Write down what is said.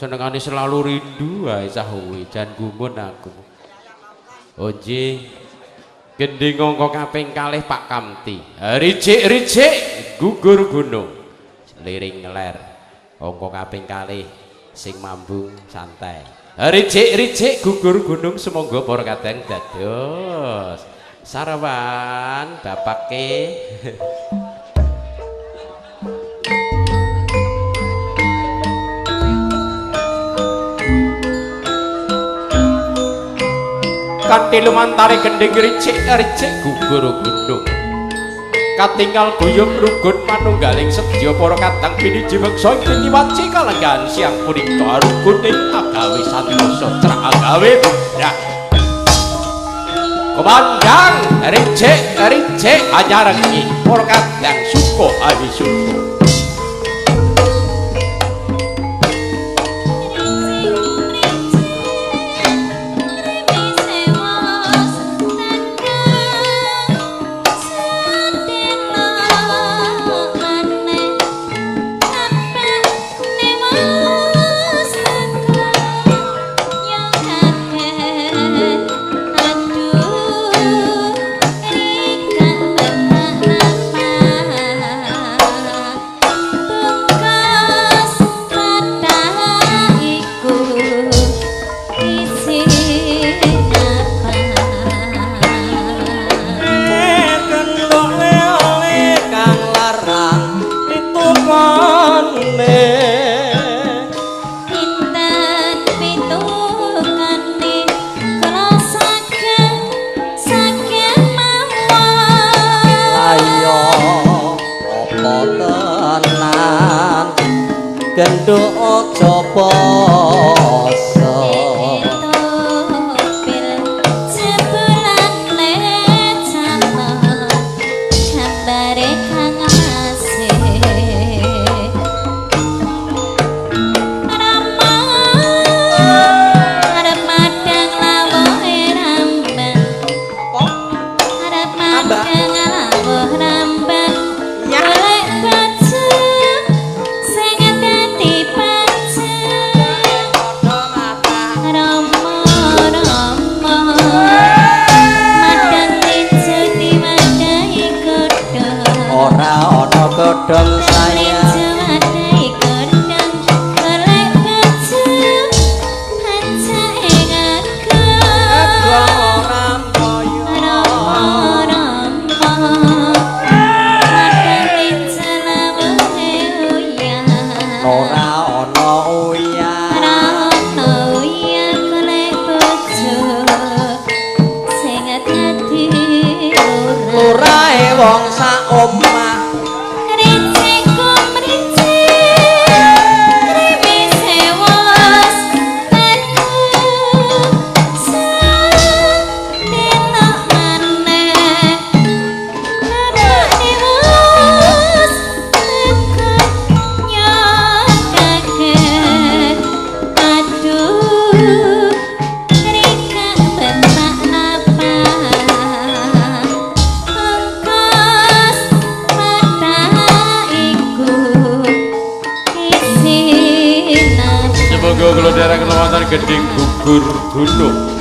Senengane selalu rindu wae cah kuwi, jan gumun aku. Oh nggih. Gending angka kaping kalih Pak Kamti. Ricik-ricik gugur gunung. Liring ngeler. Angka kaping kalih sing mambung santai. Ricik-ricik gugur gunung sumangga para kadang dados. Sarwan bapake. Kanthi lumantare gending ricik-ricik gugur gunung. Katingal guyub rugun manunggaling sedya para kadang piniji weksa ing titi kalenggahan siang punika ruguning agawe santosa crah agawe bubrah. Kumandang ricik-ricik anyarengi para kadang suka awi suka. Genduk aja poso jebulane calon gambare kang mase Rama arep madang lawuhe rambang arep madang lawuh rambang golek baju sing dadi pajak Rama Rama madang lincu diwadahi godhong ora ana godhong sayang lincu wadahi godhong golek baju pajake ngagong Rama Rama madang lincu lawuhe uyah ora ana uyah ora ana uyah golek bojo sing dadi lurah lurahe wong sak omah ricik kumricik krimise wos teku sedelok maneh bapakne wos teko nyokake aduh rika bentak napa ongkos mata iku isin Semoga kula derek wonten gending gugur gunung.